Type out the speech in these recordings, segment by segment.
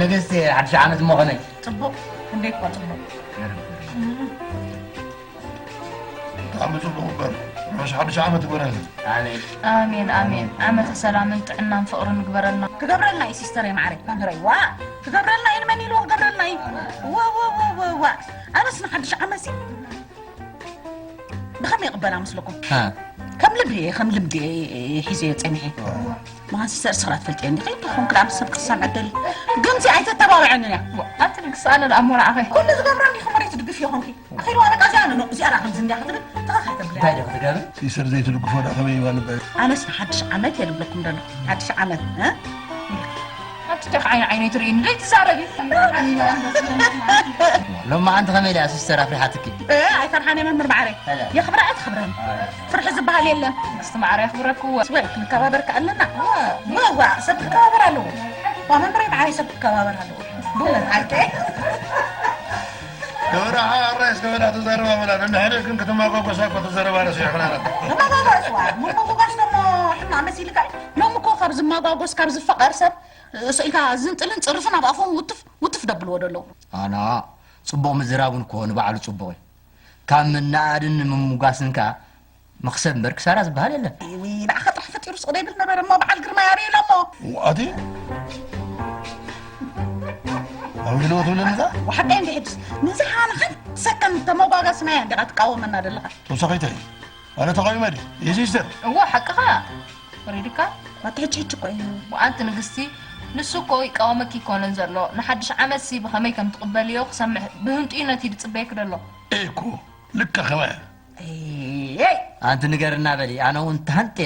ንግስቲ፣ ሓድሽ ዓመት እሞ ከመይ? ጽቡቕ፣ ክንደይ እኳ ጽቡቕ። ብጣዕሚ ጽቡቕ እምበር፣ ርሑስ ሓድሽ ዓመት ይግበረልና። ኣሜን። ኣሜን ኣሜን። ዓመተ ሰላምን ጥዕናን ፍቕርን ይግበረልና። ክገብረልና እዩ ሲስተረይ ማዕረይ መምህረይ። ዋ ክገብረልና እዩ። ንመን ኢልዎ ክገብረልና እዩ። ዋ ዋ ዋ ዋ ዋ ኣነስ ንሓድሽ ዓመት ሲ ብኸመይ ይቕበላ መስለኩም? ከም ልምዲ እየ ከም ልምዲ እየ ሒዘዮ ፀኒሐ። መሃን ሲስተር ስራ ትፈልጥዮ እንዲ ከይንተኾን ክዳ ምስ ሰብ ክትሰምዐ ደሊ ግን ዚ ኣይተተባብዐንን እያ። ኣቲ ንግስቲ ኣነ ደኣ እሞ ንዓኸ ኩሉ ዝገብሮ እንዲኹ መሬት ትድግፍ ይኾንኪ ኣኺልዋ በቃ እዚኣ ነኖ እዚኣ ደኣ ከምዚ እንዲያ ክትብል ተኸኸ ተብልያ እንታይ ዶ ክትገብር? ሲስተር ዘይትድግፎ ደኣ ከመይ ይባል ኣነስ ንሓድሽ ዓመት እየ ዝብለኩም ደሎ ሓድሽ ዓመት እ? ኣብቲ ቴኽ ዓይኒ ዓይነይ ትርእይኒ ደይ ትዛረቢ። ሎማዓንቲ ከመይ ደኣ ሲስተር ኣፍሪሓትኪ? እ፣ ኣይፈርሓን እየ መምህር ማዕረ። ሰላም። የኽብራ ኣይትኽብረን። ኣይ። ፍርሒ ዝበሃል የለን። እስቲ ማዕረ የኽብረክዎ። ስወይ ክንከባበር ከኣለና። ዋ፣ ዋ፣ ዋ፣ ሰብ ክከባበር ኣለዎ። ዋ፣ መምህረይ ማዕረ ሰብ ክከባበር ኣለዎ። ብእውነት ሓቂ። ክብራ ሓራይ እስከ በላ ተዛረባ በላ። ነንሕድሕድክን ክትማጓጎሳ እኮ ተዘረባ ረሲዕክና ኣለና። ተማጓጓስ፣ ዋ፣ መጓጓስ ደሞ ሕማቕ መሲልካ እዩ። ሎሚ እኮ ካብ ዝማጓጎስ፣ ካብ ዝፈቐር ሰብ ስኢልካ ዝንጥልን ጽርፍን ኣብ ኣፎም ውትፍ ውትፍ ደብልዎ ደለዉ። ኣና ጽቡቕ ምዝራብ እውን እኮ ንባዕሉ ጽቡቕ እዩ። ካብ ምንኣድን ምምጓስን ከኣ መኽሰብ እምበር ክሳራ ዝበሃል የለን። እይ ንዓኻ ጥራሕ ፈጢሩ ስቕ ደይብል ነበረ እሞ በዓል ግርማይ ኣበይ ኢሎሞ? ኣቲ ኣውይልዎ ትብለኒ እዛ? ወሓቀይ እንዲ ሕጅስ ንዝሓ ንሓንቲ ሰከንድ ተመጓጋስናያ እንዲኻ ትቃወመና ዘለኻ። ተውሳኺታይ ኣነ ተቓዊመ ድየ? የሲስተር እዎ ሓቅኻ ወሪድካ ኣቲ ሕጂ ሕጂ እኮ እዩ ኣንቲ ንግስቲ ንሱ እኮ ይቃወመኪ ይኮነን ዘሎ ንሓድሽ ዓመትሲ ብኸመይ ከም ትቕበልዮ ክሰምዕ ብህንጡይነት እዩ ድጽበየኪ ደሎ እኮ ልካ ከማያ ኣንቲ ንገርና በሊ ኣነ እውን ተሃንጠ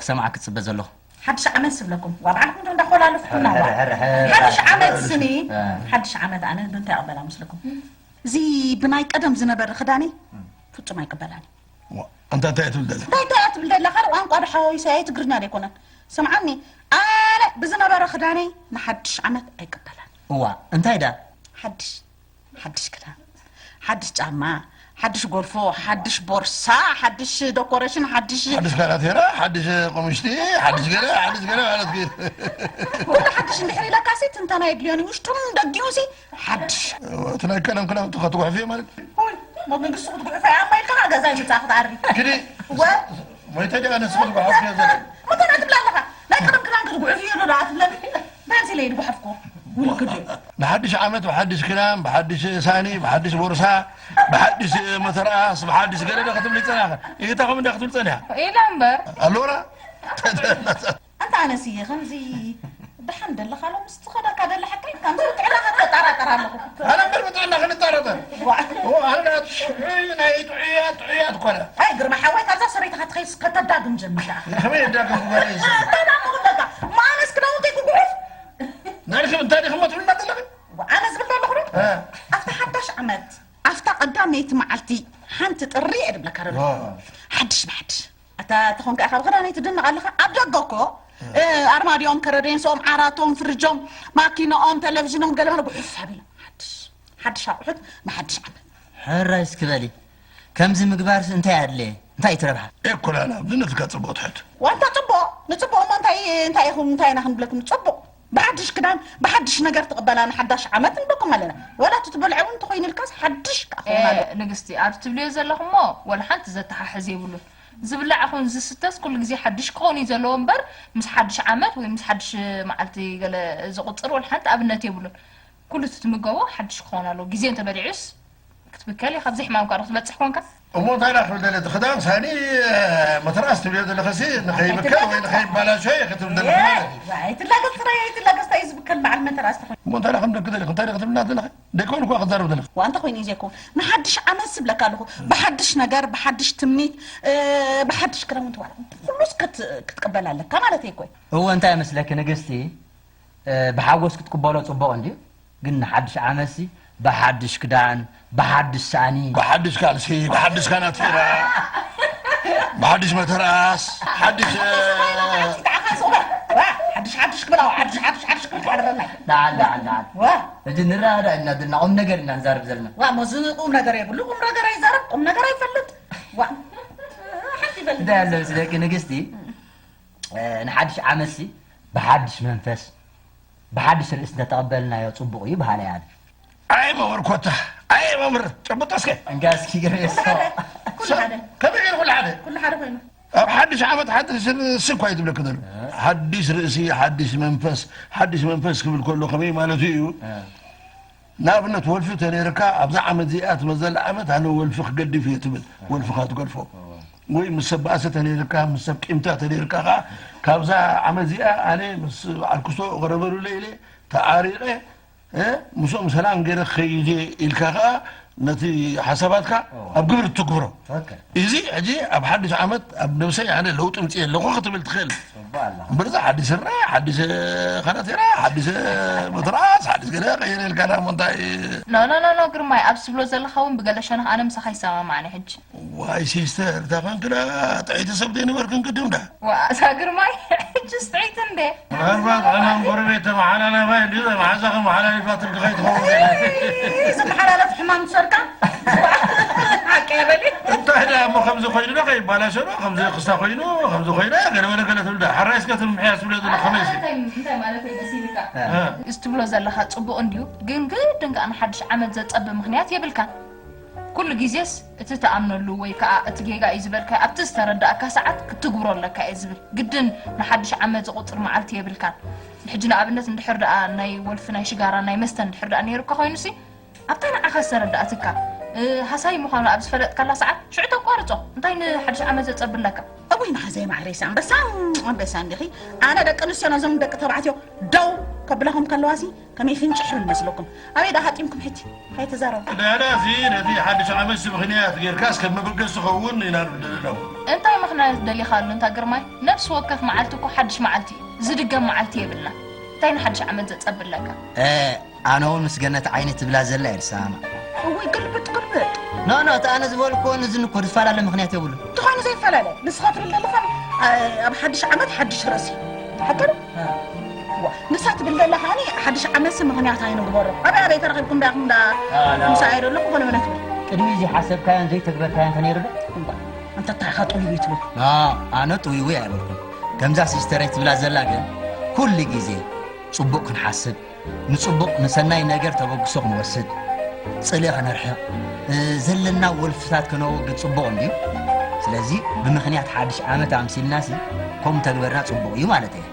ክሰምዓኪ ጽበ ዘለኹ ሓድሽ ዓመት ስብለኩም ዋብዓልኩም ዶ እንዳኾላለፍኩና ሓድሽ ዓመት ስኒ ሓድሽ ዓመት ኣነ ብምንታይ ኣቕበላ ምስልኩም እዚ ብናይ ቀደም ዝነበረ ክዳነይ ፍጹም ኣይቅበላን ኣንታ እንታይ ትብል ደለ እንታይ እንታይ ትብል ደላ ካልእ ቋንቋ ዶ ሓዋዊሰ ኣይ ትግርኛ ዶ ኣይኮነን ስምዓኒ ኣነ ብዝነበረ ክዳነይ ንሓድሽ ዓመት ኣይቅበላን እዋ እንታይ ዳ ሓድሽ ሓድሽ ክዳን ሓድሽ ጫማ ሓድሽ ጎልፎ ሓድሽ ቦርሳ ሓድሽ ደኮሬሽን ሓድሽ ሓድሽ ካናቴራ ሓድሽ ቆምሽቲ ሓድሽ ገለ ሓድሽ ገለ ማለት ግን ኩሉ ሓድሽ እንድሕር ኢለካሲ ትንተና የድልዮን ውሽጡን ደጊኡሲ ሓድሽ እቲ ናይ ቀደም ክዳውንቲ ከትጉሕፍዮ ማለት እሞ መንግስቲ ክትጉሕፈ ኣማ ኢልካ ገዛ ይምፃ ክትኣሪ ግዲ ሞይተ ዲኣ ነስ ክትጉሓፍዮ ዘለ መተና ትብላ ኣለኻ ናይ ቀደም ክዳን ክትጉሕፍዮ ዶ ዳ ትብለኒ ናንሲ ለይ ድጉሓፍኮ ውልክዱ ንሓድሽ ዓመት ብሓድሽ ክዳን ብሓድሽ ሳኒ ብሓድሽ ቦርሳ ብሓድሽ መተርኣስ ብሓድሽ ገለ ዶ ክትብል ይፀናኸ ይታ ከም እንዳ ክትብል ፀኒሓ ኢላ እምበር ኣሎራ ኣንታ ኣነስ እየ ከምዚ ደሓን ደለኻ ሎ ምስ ትኸደካ ደለ ሓቀይ ከምዚ ብጥዕናኻ ተጠራጠር ኣለኹ ኣነ እምበር ብጥዕና ክንጠራጠር ኣነ ናይ ጥዑያት ጥዑያት ኮነ ኣይ ግርማ ሓወይ ካብዛ ሰበይትኻ ትኸይስ ከተዳግም ጀሚራ ከመይ የዳግም ጉባኤ እንታይ ደኣ ምኽንለካ ማነስ ክዳውንተይ ክጉዕፍ ናልክም እንታይ ዲኽሞ ትብልና ዘለኺ ኣነ ዝብል ዘለኹ ኣብታ ሓዳሽ ዓመት ኣብታ ቀዳመይቲ መዓልቲ ሓንቲ ጥሪ እየ ድብለካ ደሎ ሓድሽ ብሓድሽ ኣታ ተኾንካ ኢኻ ብኽዳነይ ትድነቕ ኣለኻ ኣብ ደገ እኮ ኣርማድዮም ከረዴንስኦም ዓራቶም ፍርጆም ማኪንኦም ተለቪዥኖም ገለመለ ጉሑፍ ኣቢሎም ሓድሽ ሓድሽ ኣቑሑት ንሓድሽ ዓመት ሕራይ እስኪ በሊ ከምዚ ምግባርስ እንታይ ኣድለየ እንታይ እዩ ትረብሓ ኤኮላላ ብዝነትካ ጽቡቕ ትሕት ዋንታ ጽቡቕ ንጽቡቕ እሞ እንታይ እንታይ ኢኹም እንታይ ኢና ክንብለኩም ጽቡቕ ብሓድሽ ክዳን ብሓድሽ ነገር ትቕበላ ንሓዳሽ ዓመት ንብለኩም ኣለና ወላ እቲ ትበልዐ እውን እንተኾይኑ ኢልካስ ሓድሽ ከኣ ክኸውን ኣለዎ ንግስቲ ኣብቲ ትብልዮ ዘለኹ እሞ ወላ ሓንቲ ዘተሓሕዝ የብሉን ዝብላዕ ኹን ዝስተስ ኩሉ ግዜ ሓድሽ ክኾን እዩ ዘለዎ እምበር ምስ ሓድሽ ዓመት ወይ ምስ ሓድሽ መዓልቲ ገለ ዝቑፅር ወላ ሓንቲ ኣብነት የብሉን ኩሉ እቲ ትምገቦ ሓድሽ ክኾን ኣለዎ ግዜ እንተበሊዑስ ክትብከል ኢኻ ብዘይ ሕማምካ ዶ ክትበፅሕ ኮንካ እሞ እንታይ ዳ ክብል ደለ እቲ ክዳን ሳኒ መትርኣስ ትብልዮ ዘለኸሲ ንኸይብከል ወይ ንኸይባላሾ ኢኺ ትብል ዘለኺ ማለት እዩ ኣይትላገፅ ጥራይ ኣይትላገፅ እንታይ እዩ ዝብከል በዓል መተርኣስ ተኾይኑ እሞ እንታይ ዳ ከም ደቂ ደሊኺ እንታይ ዳ ክትብልና ዘለኺ ደይኮንኩ ክዛረብ ዘለኺ ዋንታ ኮይኑ እየ ዘይኮን ንሓድሽ ዓመት ዝብለካ ኣለኹ ብሓድሽ ነገር ብሓድሽ ትምኒት ብሓድሽ ክዳውንቲ ዋላ ኩሉስ ክትቅበል ኣለካ ማለት እኮ እወ እንታይ መስለኪ ንግስቲ ብሓጎስ ክትቅበሎ ጽቡቕ እንድዩ ግን ንሓድሽ ዓመትሲ ብሓድሽ ክዳን ብሓድሽ ሳእኒ ብሓድሽ ካልሲ ብሓድሽ ካናቲራ ብሓድሽ መተርኣስ ሓድሽ ሓድሽ ሓድሽ ክብል ሓድሽ ሓድሽ ሓድሽ ክብል ሓድረና ደዓል ደዓል ደዓል ሕጂ ንረዳእ ኢና ድና ቁም ነገር ኢና ንዛርብ ዘለና ዋ ሞዚ ቁም ነገር የብሉ ቁም ነገር ኣይዛረብ ቁም ነገር ኣይፈልጥ ዋ ሓንቲ ይበል እንታይ ኣሎ ምስ ደቂ ንግስቲ ንሓድሽ ዓመትሲ ብሓድሽ መንፈስ ብሓድሽ ርእሲ እንተተቐበልናዮ ጽቡቕ እዩ በሃላይ ኣነ። ኣይ መምህር ኮታ፣ ኣይ መምህር ጭብጦ እስከ። እንጋ እስኪ ግርሜሶ። ኩሉ ሓደ ከመይ ገይሩ ኩሉ ሓደ? ኩሉ ሓደ ኮይኑ ኣብ ሓድሽ ዓመት ሓድሽ ርእሲ እኳ እዩ ዝብለክ ዘሎ። ሓድሽ ርእሲ፣ ሓድሽ መንፈስ። ሓድሽ መንፈስ ክብል ከሎ ከመይ ማለቱ እዩ? ንኣብነት ወልፊ ተነይርካ ኣብዛ ዓመት እዚኣ ትመዘላ ዓመት ኣነ ወልፊ ክገድፍ እየ ትብል፣ ወልፍኻ ትገድፎ። ወይ ምስ ሰብ ባእሲ ተነይርካ፣ ምስ ሰብ ቂምታ ተነይርካ ከዓ ካብዛ ዓመት እዚኣ ኣነ ምስ በዓል ክስቶ እቕረበሉለ ኢለ ተዓሪቐ እ፣ ምስኦም ሰላም ገይረ ክኸይድ እየ ኢልካ ከዓ ነቲ ሓሳባትካ ኣብ ግብሪ ትግብሮ። እዚ ሕጂ ኣብ ሓድሽ ዓመት ኣብ ነብሰይ ኣነ ለውጢ ምፅእ ኣለኹ ክትብል ትኽእል። እምበር እዚ ሓድሽ ስረ፣ ሓድሽ ካናቴራ፣ ሓድሽ መትራስ፣ ሓድሽ ገለ ቀይረ ኢልካ ዳ እሞ እንታይ ኖ ኖ ኖ ኖ ግርማይ፣ ኣብ ትብሎ ዘለኻ እውን ብገለ ሸነኽ ኣነ ምሳኻ ይሰማማዕን እየ ሕጂ። ዋይ ሲስተር፣ እታ ኾንክዳ ጥዕይቲ ሰብ ዘይነበርክን ቅድም ዳ? ዋ፣ እዛ ግርማይ ሕጅስ ጥዕይቲ እንዴ? ምናልባት ዕማም ጎረቤት ተመሓላላፋ እንዲ መሓዛኺ መሓላሊፋትልኪ ከይትኸውን። ዝመሓላለፍ ሕማም ትሰርካ? ሓቂ እያ በሊ። እንታይ ደኣ እሞ ከምዚ ኮይኑ ዶ ከይባላሸ ዶ ከምዚ ክስታ ኮይኑ ከምዚ ኮይና ገለ በለ ገለ ትብል ዳ? ሓራይ እስከ ትምሕያ ትብልዮ ዘሎ ከመይ እስኪ? እንታይ እንታይ ማለት እዩ መሲልካ? እ። እዚ ትብሎ ዘለኻ ጽቡቕ እንድዩ፣ ግን ግድን ከኣ ንሓድሽ ዓመት ዘጸቢ ምኽንያት የብልካን። ኩሉ ግዜስ እቲ ትኣምነሉ ወይ ከኣ እቲ ጌጋ እዩ ዝበልካዮ ኣብቲ ዝተረድኣካ ሰዓት ክትትግብሮ ኣለካ እየ ዝብል። ግድን ንሓድሽ ዓመት ዝቑጽር መዓልቲ የብልካን። ሕጂ ንኣብነት እንድሕር ደኣ ናይ ወልፊ ናይ ሽጋራ ናይ መስተ እንድሕር ደኣ ነይሩካ ኮይኑሲ ኣብታ ንዓኻ ዝተረድኣትካ ሃሳዪ ምዃኑ ኣብ ዝፈለጥካላ ሰዓት ሽዑ ተቋርጾ። እንታይ ንሓድሽ ዓመት ዘጸቢ ኣለካ? እውይ መሓዘይ ማዕረይሲ ኣንበሳ ኣንበሳ እንዲኺ። ኣነ ደቂ ኣንስትዮ ነዞም ደቂ ተባዕትዮ ደው ከብላኹም ከለዋሲ ከመይ ፍንጭሕ ይብል መስለኩም? ኣበይ ደኣ ሃጢምኩም ሕጂ? ከይትዛረቡ። ዳዳሲ ነቲ ሓድሽ ዓመት ምኽንያት ጌርካስ ከም መበገሲ ክኸውን ኢና ንደልለው። እንታይ ምኽንያት ደሊኻሉ እንታ ግርማይ? ነፍሲ ወከፍ መዓልቲ እኮ ሓድሽ መዓልቲ እዩ። ዝድገም መዓልቲ የብልና። እንታይ ንሓድሽ ዓመት ዘጸቢ ኣለካ? ኣነ እውን ምስ ገነት ዓይኒ ትብላ ዘላ እየ ዝሰማማዕ። እውይ ግልብጥ ግልብጥ። ኖ ኖ እቲ ኣነ ዝበልኩዎን እዝን እኮ ዝፈላለ ምኽንያት የብሉን። እንተኾይኑ ዘይፈላለ ንስኻ ትብል ዘለኻ ኣብ ሓድሽ ዓመት ሓድሽ ርእሲ ሓቂ ዶ? ዋ፣ ንሳ ትብል ዘላ ከዓኒ ሓድሽ ዓመትሲ ምኽንያት ኣይንግበሮ። ኣበይ ኣበይ ተረኺብኩም ዳኹም ዳ ምሳይ ዘለኹ ጎለመለ ትብል። ቅድሚ እዚ ሓሰብካዮን ዘይተግበርካዮን ከ ነይሩ ዶ? እምባ፣ እንተ ታኻ ጥውይውይ ትብል። ኖ፣ ኣነ ጥውይውይ ኣይበልኩን። ከምዛ ሲስተረይ ትብላ ዘላ ግን ኩሉ ግዜ ጽቡቕ ክንሓስብ፣ ንጽቡቕ ንሰናይ ነገር ተበግሶ ክንወስድ፣ ጽልኢ ከነርሕቕ፣ ዘለና ወልፍታት ከነወግድ ጽቡቕ እንድዩ። ስለዚ ብምኽንያት ሓድሽ ዓመት ኣምሲልናሲ ከምኡ ተግበርና ጽቡቕ እዩ ማለት እየ።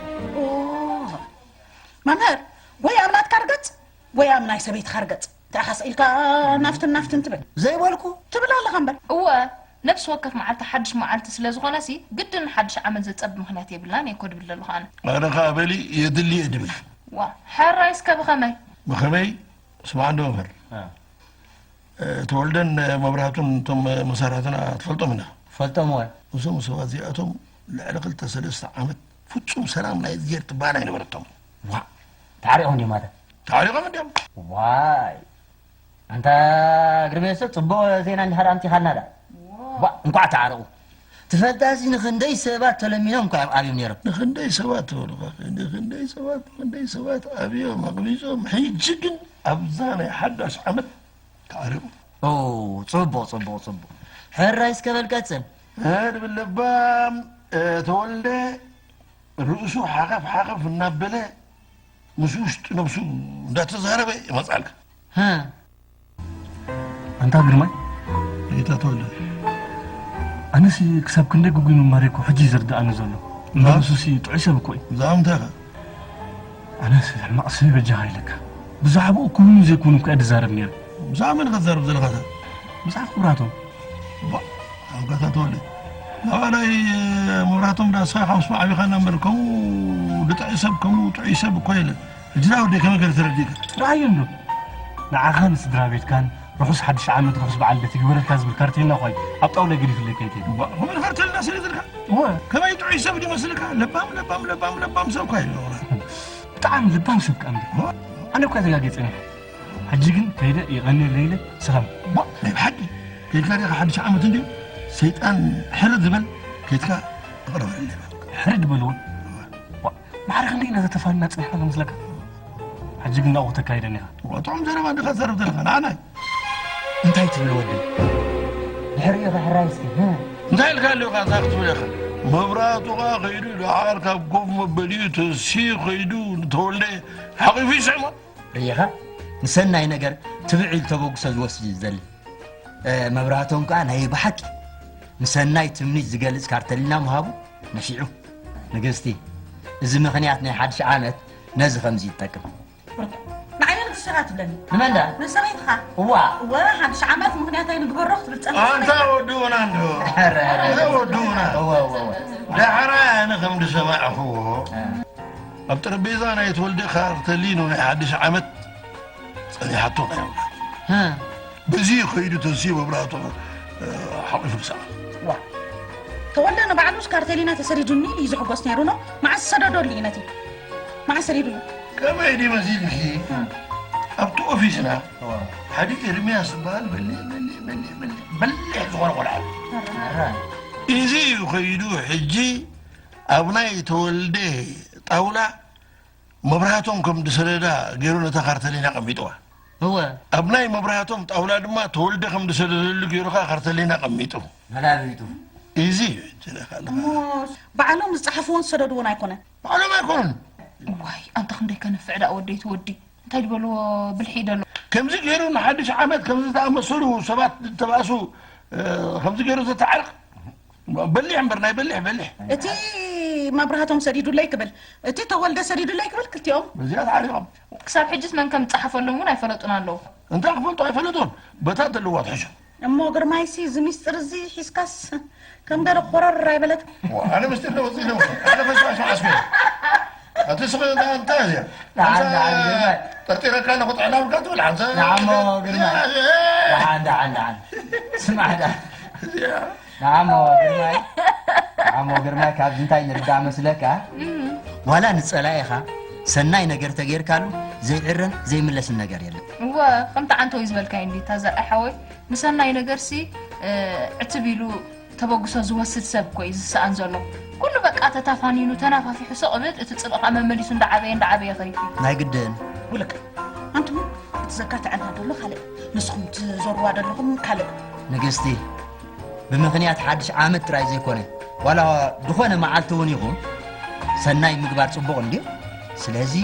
መምህር፣ ወይ ኣብ ናትካ ርገጽ ወይ ኣብ ናይ ሰበይትኻ ርገጽ። እንታይ ኢኻ ስቕ ኢልካ ናፍትን ናፍትን ትብል? ዘይበልኩ። ትብል ኣለኻ እምበር። እወ፣ ነፍሲ ወከፍ መዓልቲ ሓድሽ መዓልቲ ስለ ዝኾነሲ ግድን ንሓድሽ ዓመት ዘጸቢ ምኽንያት የብልናን እየ እኮ ድብል ዘለኹ ኣነ። ኣነ ኸኣ በሊ የድሊ እየ ድብል። ዋእ፣ ሕራይ እስከ ብኸመይ? ብኸመይ? ስማዕ እንዶ መምህር። ተወልደን መብራህቱን እቶም መሳርሕትና ትፈልጦም ኢና። ፈልጦም እወ። እዞም ሰባት እዚኣቶም ልዕሊ ክልተ ሰለስተ ዓመት ፍጹም ሰላም ናይ እዝጌር ትበሃል ኣይነበረቶምን። ዋእ፣ ተዓሪቖም ድዮም ኣታ? ተዓሪቖም እንድዮም። ዋይ ኣንታ ግርሜሶ ጽቡቕ ዜና እንድሕር ኣምጺኻልና ደኣ። ዋእ፣ እንቋዕ ተዓረቑ። ትፈልጣሲ ንኽንደይ ሰባት ተለሚኖም እኮ እዮም ኣብዮም ነይሮም። ንኽንደይ ሰባት ትበሉኻ፣ ንኽንደይ ሰባት፣ ንኽንደይ ሰባት ኣብዮም ኣቕቢጾም። ሕጂ ግን ኣብዛ ናይ ሓዳሽ ዓመት ተዓሪቑ። ኦ፣ ጽቡቕ፣ ጽቡቕ፣ ጽቡቕ። ሕራይ እስከ በል ቀጽል። ድብል ለባም ተወልደ ርእሱ ሓኸፍ ሓኸፍ እናበለ ምስ ውሽጢ ነብሱ እንዳተዛረበ ይመጻልካ። ኣንታ ግርማይ፣ ጌታ ተወልደ፣ ኣነሲ ክሳብ ክንደይ ግጉይ ምንባረይ እኮ ሕጂ እዩ ዝርድኣኒ ዘሎ። እምበር ንሱሲ ጥዑይ ሰብ እኮ እዩ። ብዛዕባ ምንታይ ኢኻ? ኣነሲ ሕማቕ ሰብ በጃኻ ኢለካ። ብዛዕባኡ ክውንን ዘይክውንን እኮ እየ ዝዛረብ ነይረ። ብዛዕባ መን ኢኻ ትዛረብ ዘለኻ? ብዛዕባ ክቡራቶም። ባ፣ ኣንጋታ ተወልደ፣ ናብኣ ናይ መብራህቶም ዳ ንስኻ ኢኻ ምስማዕ ዓቢኻና እምበር፣ ከምኡ ድጥዒ ሰብ፣ ከምኡ ጥዑይ ሰብ እኮ የለን። ሕጂ ዳ ወደይ ከመይ ገይረ ተረዲእካ? ረኣዮ እንዶ፣ ንዓኻን ስድራ ቤትካን ርሑስ ሓድሽ ዓመት፣ ርሑስ በዓል ልደት ይግበረልካ ዝብል ካርቴልና እኳ እዩ ኣብ ጣውላ ገዲፉለይ ከይከይዱ። ባ፣ ከመይ ካርቴልና ስለ ዝልካ? እወ። ከመይ ጥዑይ ሰብ ድመስልካ? ለባም፣ ለባም፣ ለባም፣ ለባም ሰብ እኳ የለን። ብጣዕሚ ለባም ሰብ ከኣ እንዲ። እወ። ኣነ እኳ ተጋጊጸ ነይረ። ሕጂ ግን ከይደ የቐንየለይ ኢለ ሰላም። ቧእ ናይ ብሓቂ ከይድካ ዲኻ ሓድሽ ዓመት እንድዩ ሰይጣን ሕርድ ዝበል ከይድካ እቕረበለይ በል። ሕርድ በልዎ። ቧእ ማዕረ ክንደይ ኢና ተተፋንና ጸኒሕና ዝመስለካ? ሕጂ ግን ናብኡ ክተካይደኒ ኢኻ። ጥዑም ዘረባ እንዲኻ ትዛረብ ዘለኻ ንዓናይ። እንታይ ትብል ወዲ? ድሕሪኡ ኢኻ ሕራይ እስኪ። እንታይ ኢልካ ኣለኻ እንታይ ክትብል ኢኻ? መብራህቱኻ ከይዱ ደሓር ካብ ኮፍ መበሊኡ ተሲኡ ከይዱ ንተወልደ ሓቒፉ ይስዕሞ። ርኢኻ? ንሰናይ ነገር ትብዕ ኢሉ ተበግሶ ዝወስድ እዩ ዝደሊ። እ፣ መብራህቶም ከኣ ናይ ብሓቂ ንሰናይ ትምኒት ዝገልጽ ካርተሊና ምሃቡ ነፊዑ። ንግስቲ፣ እዚ ምኽንያት ናይ ሓድሽ ዓመት ነዚ ከምዚ ይጠቅም። ንዓይ ንግስቲ ኢኻ ትብለኒ? ንመን ደኣ? ንሰበይትኻ። እዋ። እወ፣ ሓድሽ ዓመት ምኽንያት ኣይንግበሮ ክትብል ጸኒሕካ ኣንታ ነይርካ። ወዲ ኡና እንዶ። ኧረ፣ ኧረ፣ ኣንታ ኧረ። ወዲ ኡና። እወ፣ እወ፣ እወ። ደሓር ኣነ ከም ዝሰማዕኽዎ፣ እ። ኣብ ጠረጴዛ ናይ ተወልደ ካርተሊኖ ናይ ሓድሽ ዓመት ጸኒሓቶ ናይ ኣምላኽ። እ። በዚ ከይዱ ተንስኡ መብራህቶም፣ እ፣ ሓቒፉ ምሳእ። ዋ። ተወልደ ንባዕሉስ ካርተሊና ተሰዲዱኒ ኢሉ እዩ ዝሕጎስ ነይሩ ኖ? መዓስ ሰደደሉ እዩ ነቲ? መዓስ ሰዲዱሉ? ከመይ ድዩ መሲልኪ? እ። ኣብቲ ኦፊስና እዋ። ሓደ ኤርምያስ ዝበሃል በሊሕ፣ በሊሕ፣ በሊሕ፣ በሊሕ፣ በሊሕ ዝኾነ ቆልዓ ኣሎ። ኣረ። እዚ እዩ ከይዱ ሕጂ ኣብ ናይ ተወልደ ጣውላ መብራህቶም ከም ዝሰደዳ ገይሩ ነታ ካርተሊና ኣቐሚጥዋ። እወ። ኣብ ናይ መብራህቶም ጣውላ ድማ ተወልደ ከም ዝሰደደሉ ገይሩ ኸኣ ካርተሊና ኣቐሚጡ። መላቢቱ። እዚ እዩ ዝለካ ኣለኻ። እሞ ባዕሎም ዝጸሓፍዎን ዝሰደድዎን ኣይኮነን? ባዕሎም ኣይኮኑን። ዋይ፣ ኣንታ ክንደይ ከንፍዕ ደኣ ወደይ ትወዲ። እንታይ ዝበልዎ ብልሒ እዩ ዘሎ? ከምዚ ገይሩ ንሓድሽ ዓመት ከምዚ ዝኣመሰሉ ሰባት ዝተባእሱ፣ እ፣ ከምዚ ገይሩ ዘተዓርቕ በሊሕ እምበር፣ ናይ በሊሕ በሊሕ። እቲ መብራህቶም ሰዲዱለይ ክብል፣ እቲ ተወልደ ሰዲዱለይ ክብል፣ ክልቲኦም። በዚኣ ተዓሪቖም። ክሳብ ሕጅስ መን ከም ዝጸሓፈሎም እውን ኣይፈለጡን ኣለዉ። እንታይ ክፈልጡ ኣይፈለጡን? በታ ዘለዋ ትሕሾ። እሞ ግርማይሲ፣ እዚ ሚስጥር እዚ ሒዝካስ ከም ገለ ኮረር ኣይበለት? ዋ፣ ኣነ ምስጢር ከወጽእ ኢለ እኮ። ኣነ ፈሻሽ መዓስ ኮነ? ኣቲ ስቕ ኢልካ እንታይ እዚኣ? ንዓም፣ ኣንታ ንዓም፣ ግርማይ። ጠርጢረካ ኣለኹ ጥዕና ብልካ ትብል፣ ኣንታ ንዓሞ፣ ግርማይ። እዚኣ፣ እዚኣ። ንዓም፣ ንዓም፣ ንዓም። ስማዕ፣ ዳ። እዚኣ። ንዓሞ፣ ግርማይ። ንዓሞ፣ ግርማይ፣ ካብዚ እንታይ ንርዳእ መስለካ? እም። ዋላ ንጸላኢኻ ሰናይ ነገር ተገይርካሉ ዘይዕረን ዘይምለስን ነገር የለን። እወ፣ ከምቲ ዓንተወይ ዝበልካዮ እንዲ፣ እታ ዘርኣይ ሓወይ፣ ንሰናይ ነገርሲ፣ እ፣ ዕትብ ኢሉ ተበግሶ ዝወስድ ሰብ እኮ እዩ ዝሰኣን ዘሎ። ኩሉ በቃ ተታፋኒኑ፣ ተናፋፊሑ ስቕ ብል፣ እቲ ጽልኢ ኸኣ መመሊሱ እንዳዓበየ፣ እንዳዓበየ ይኸይድ እዩ። ናይ ግድን። ውልቅ፣ ኣንቱም እቲ ዘጋትዐና ዘሎ ካልእ፣ ንስኹም ትዘርዋ ዘለኹም ካልእ። ንግስቲ፣ ብምኽንያት ሓድሽ ዓመት ጥራይ ዘይኮነ፣ ዋላ ዝኾነ መዓልቲ እውን ይኹን፣ ሰናይ ምግባር ጽቡቕ እንድዩ። ስለዚ፣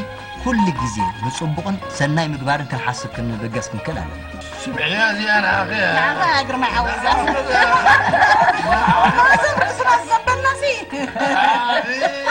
ኩሉ ግዜ ንጽቡቕን ሰናይ ምግባርን ክንሓስብ ክንብገስ ክንክእል ኣለና። ስምዕያ እዚኣ ንዓኺ እያ። ንዓኻ እያ ግርማይ ሓወይ እዛ። ንዓኻ እያ። ማዘር ርእስና ዘበልናሲ። ኣቤት።